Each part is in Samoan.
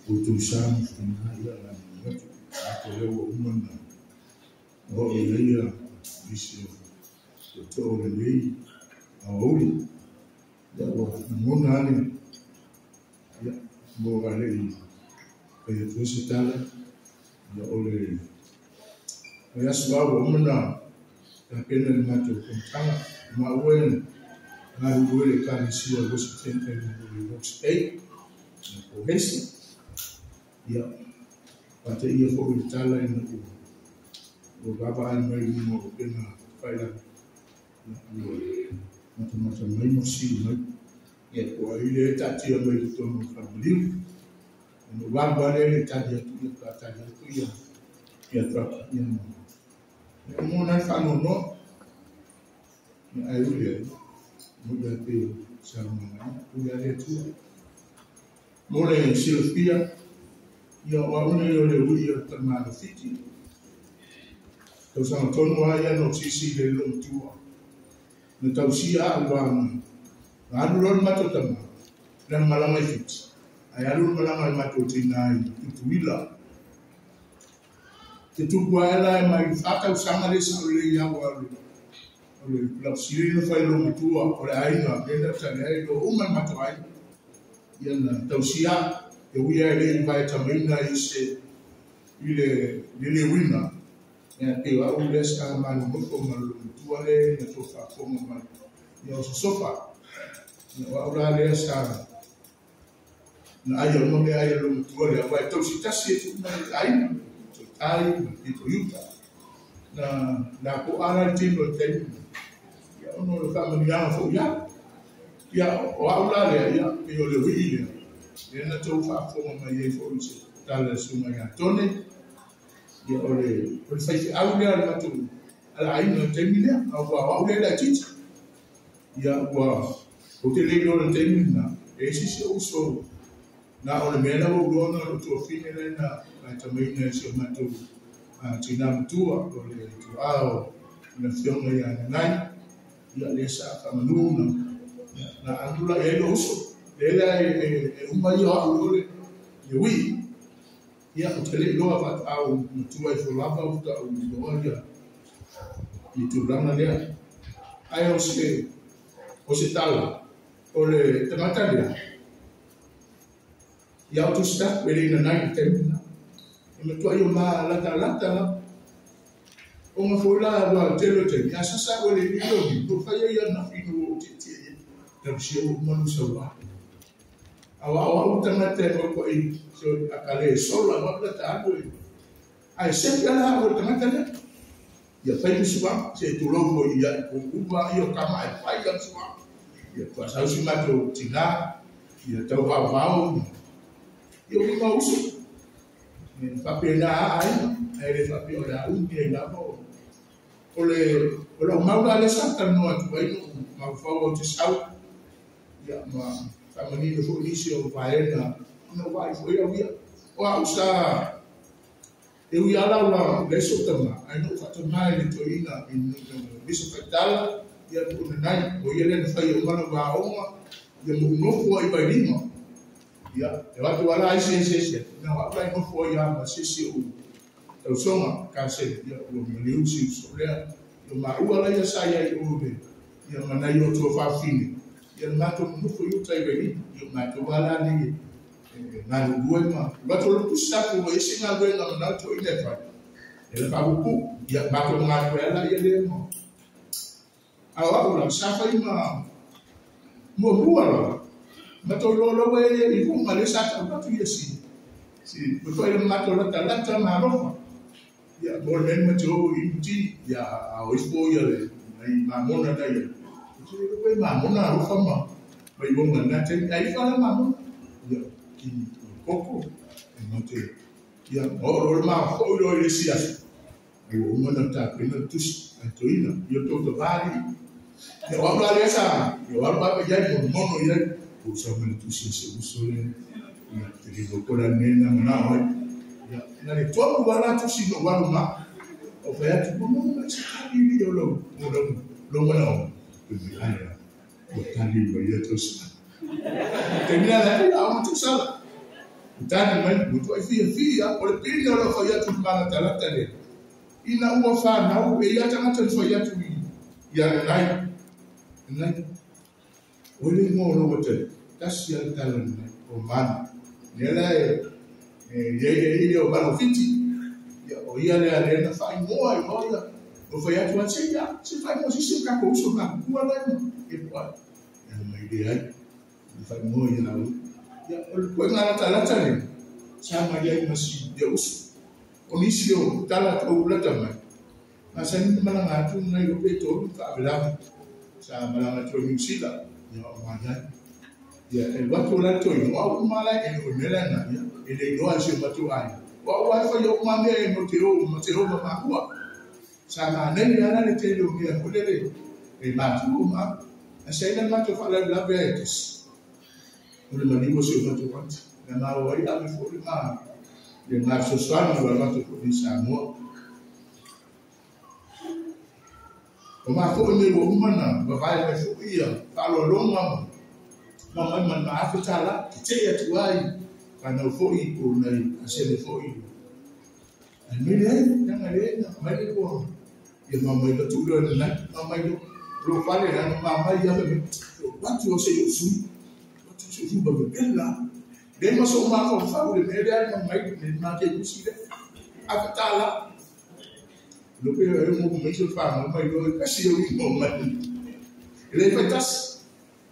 Outou sa ma faiga ia la atu ato lea ua uma na oo i ai ia nisi o tootoo o lenei aoauli ia ua lagona lava le ia mo a le i fai atu ai se tala ia o le vaiaso lava ua uma na tapena i le matou fonotaga maua e galulue i le Ekalesia Washington i Hawke's Bay po o Hesi ia faateia foi i le tala ina ua vaavaai mai i luga o upega tafailagi ia ua matamata mai ma fesili mai ia po o ai lea e taatia mai i totonu o le falemaliu. Ona ou alu lava lea e le i tali atu ia faatoa tali atu ia truck ia ma lagona ai le faanoanoa. Ia ae ui i lea, moni lava pei o saunoaga ia, pule lava le Atua. Mo le silafia, ia o au nei o le ui o le tama Lefiti. Tausaga tonu lava ia na ou silasila i le loomatua. Na tausia au a na alu loa le matou tama i lana malaga i Fiti, ae alu le malaga a le matou tina i Tutuila. Te tupu ae la e mai 4 tausaga le sao lelei au a o le lausili na fai loomatua o le aiga lea na tali ai lo uma le matou aiga. Ia na tausia e ui ai le i vaetamaina i se i le leleuina ia pe o au lea sa malonofo ma le loomatua le na tou faafofoga mai ia o sosofa. Ia o au la lea sa na ai uma mea ai a le loomatua lea aua e tausi tasi e tuu mai le aiga tai ma pito i uta na po ala le tino i le taimi ia ona o le faamanuiaga foi ia ia o au la lea ia pei o le uii lea lea na tou faafofoga mai ai foi i se tala a le susuga ia Tone ia o le faifeau lea a le matou a le aiga i le taimi lea a ua o au lea laitiiti ia ua ou te le iloa i le taimi lena e isi si ou uso na o le mea la ua ou iloa ona o lou tuafafine lea na vaetamaina e si o matou tina matua o le tuaa o le afioga ia Nanai ia lea sa faamanu na alu la i ai lou uso lea la e uma ia o au loa le ui ia ou te le iloa faatoa ou matua ifo lava faatoa ou iloa ia i tulaga lea. Ae o se tala o le tagata lea ia ou tusitaku e le i nanai i le taimi lena e matuai o malatalata lava ona foi la ua tele o taimi a sasa ua le lilo ni o fai ai anafi ina ua ou tietie ai tausia ua uma lou sauā a o au tagata e matuai so a ka le sola ma la ta alu e ae sefe ala au e le tagata lea ia fai musuaga se tulou foi ia i uva ia o kama e fai ia musuaga ia faasau si matou tinā ia tau vaovao ia o lima uso e faapena a aiga ae le faapea o le a umi ai lava o le o lau mau la lea sa talanoa atu ai no mafaufau ou te sau ia ma faamanino foi nisi o vaega ona vaai foi au ia o au sa e ui ala ua le so tama ai no faatamā i le toeaina i misa faitala ia po o nanai o ia lea na fai o mana vaoga ia mo nofo ai Vailima ia e watu ala ai se se se na wa lai nofo ai ma se se o tausoga ka se ia ua maliu si uso lea ia maua la ia sa ia i o le ia manai o tua faafine ia le matou nofo i uta i Vailima ia matou ala nei e galulue ma loto lo tusi atu ua ese galuega manao toeaina e fai e le faapupu ia matou galue ala ia lea ma a o au la sa fai ma muamua lava matou iloa e i luga lea sa tau atu ia si si matuai le matou latalata ma alofa ia mo le mea ma te o i muti ia a o ifo ia le nai mamona na ia te le mamona alofa ma ma i monga na te ai fa la mamona ia kini koko e mate ia o o le ma fo i le si aso ai ua uma na tapena le tusi ai toeaina ia tou tavali ia o au la lea sa ia o alu ava iai monomono iai o sa ma le tusi e se uso le ia te le ko la nena manao ai ia na le tonu wala tusi no walu ma o fai atu mo mo ma se kali ni o lo o lo lo manao e mi ai o tali ma ia tusi te mea la ia au tu sala. Tani mai mo tu ai fia fia o le pili o le fai atu mana talata le. Ina ua whanau e ia tangata ni fai atu ia nai. Nai. O le mo lo wate. Tasi al tala nai o mana. Nela e ye ye ye o malo fiti. Ia o ia le ale na fai moa i moa. O fai atu a se ia. Se fai moa si se kako uso na kua lai. E poa. Ia mai le ai. Fai moa ia au. Ia o le koe ngā talata le. Sa mai ai masi ia usu. O nisi o tala tau lata mai. Nga sa ni malanga atu nai o pe tolu ka awelame. Sa malanga atu New Zealand. Ia o ngā nai. Ia e watu la toi no au mala e no mela na ia e le no se matu ai. Wa wa fa yo ma me no te o ma te o ma hua. Sa ma nei ala le te lo mea ko le le e ma tu ma. A sa ina ma to fa la la vetes. O le mani mo se matu want. Na ma o ai a me fo le ma. Le ma so so ni wa ma to ko ni sa mo. O ma fo ni wo mana ba vai me fo ia fa lo lo ma. Ma mai ma afetala te atu ai whanau foi o nei asele foi. Ai me le nanga le na mai le ko. Ia ma mai la tu le na ma mai lo lo fale na ma mai ia me. Watu o se yo su. Watu se su ba bella. Le ma so ma ko fa le me le ma mai le ma ke kusi le. Afetala. Lo pe e mo mo se fa ma mai lo kasi yo mo mai. Le fa tas.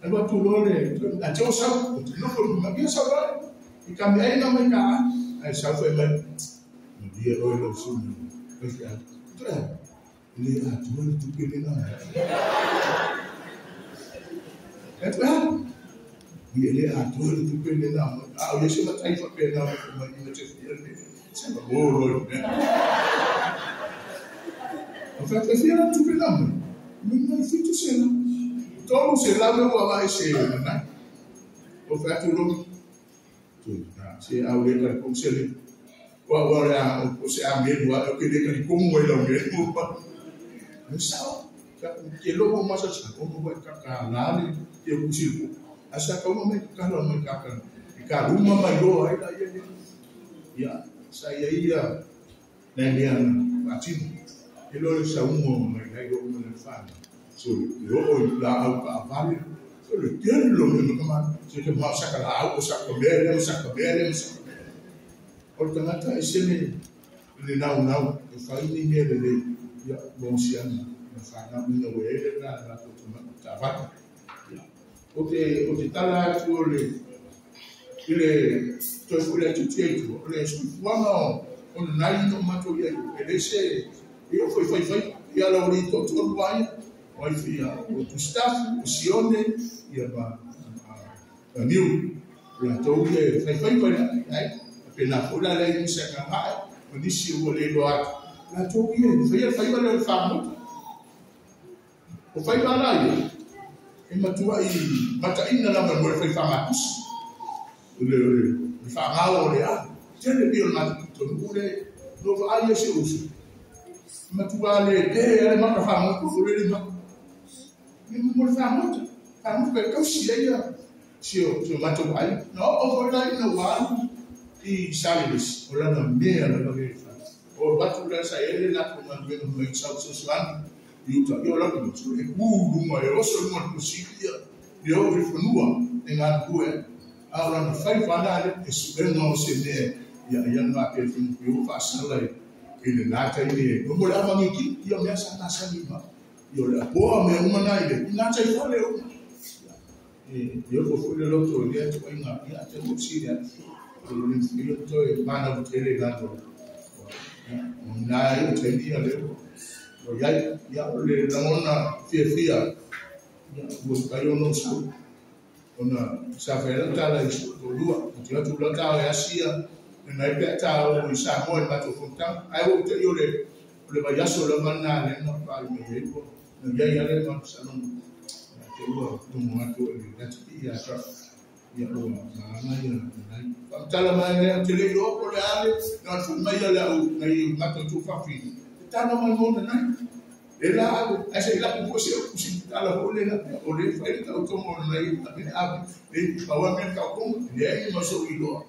Alua tu lo le, a te o sau, o te nofo ma bia sau la, i ka mea ina mai ka, ai sau fai mai, ma bia oi lo su, oi fai atu, tura, le a tua le tupe le na. E tu a, bia le a tua le tupe le na, a o yese matai fa pe na, ma ina te fia le, se ma o lo le. O fa te fia le tupe na, me mai fitu se na. Tolu se la me ua vai se na. O fa tu lo. Tu na se au le ka ko se le. Wa wa le a o se a me wa o ke le ka ko mo le me mo pa. Me sa ka ke lo mo ma sa sa ko mo ka ka la le ke ku si ku. A sa ka mo me ka lo me ka ka. Ka ruma mai lo ai la ye. Ya sa ia ia na le ana pa ti. E lo le sa mo mai lai lo mo le fa. So lo o la au ka vale so le tel lo me ka se ke ma sa ka la au sa ka me le sa ka me le sa ka o tangata e se le le nau nau e fa ni me le le ya bon sian na fa na ni no e le na na to ma ta va ya o te tala tu le ile to fu le tu te tu le su wa no o na ni no ma to ye e le se e o foi foi foi ya lo ri to tu wa o fia o tu staff o sione ia ma niu la to ye fai fai fai ai pe na fula le ni se ka mai o ni si o le lo a la to ye fai fai le fa mo o fai la la ye e matua i mata ina la mo fai fa ma kus le le fa ma o le a te le bi o ma to no le no va ye se o matua le te le ma ka fa mo ko le ma ni mo fa mo fa mo ka ka si ia si o ma to ai no o fo la no wa i sales o la na me la ba ke fa o ba tu la sa ele la ko ma no mo sa so so i uta yo la ko so e ku lu ma e o so mo ko si ia le o ri fonua e nga ku e a la na fa fa na le e su e no se ne ia ia na ke fi yo fa sa la e le na ta ile mo la ma ni ki ia me sa na sa ni ma yo la po me uma na ile na ta ifo le uma e yo ko fu le lo to le to inga ia te mo si ya o le ni to e mana o te le na to na e te ni le o ya ya le la mona fia fia ya o ka yo no sa ona sa fe la ta la to lua o te tu la ta ya sia na e pe ta o i sa mo e ma to fonta ai o te yo le le va ya so la mana le no pa me ye ko no ya ya le ma sa no te ua no mo atu e la te ia sa ia o ma na ia na pa ta la ma le te le lo ko le ale no fu mai la o na i ma to tu fa fi ta no ma mo na e la a se la ko se o si ta la o le la o le fa ta o to mo na i ta me a le pa wa me ka ko le ma so i lo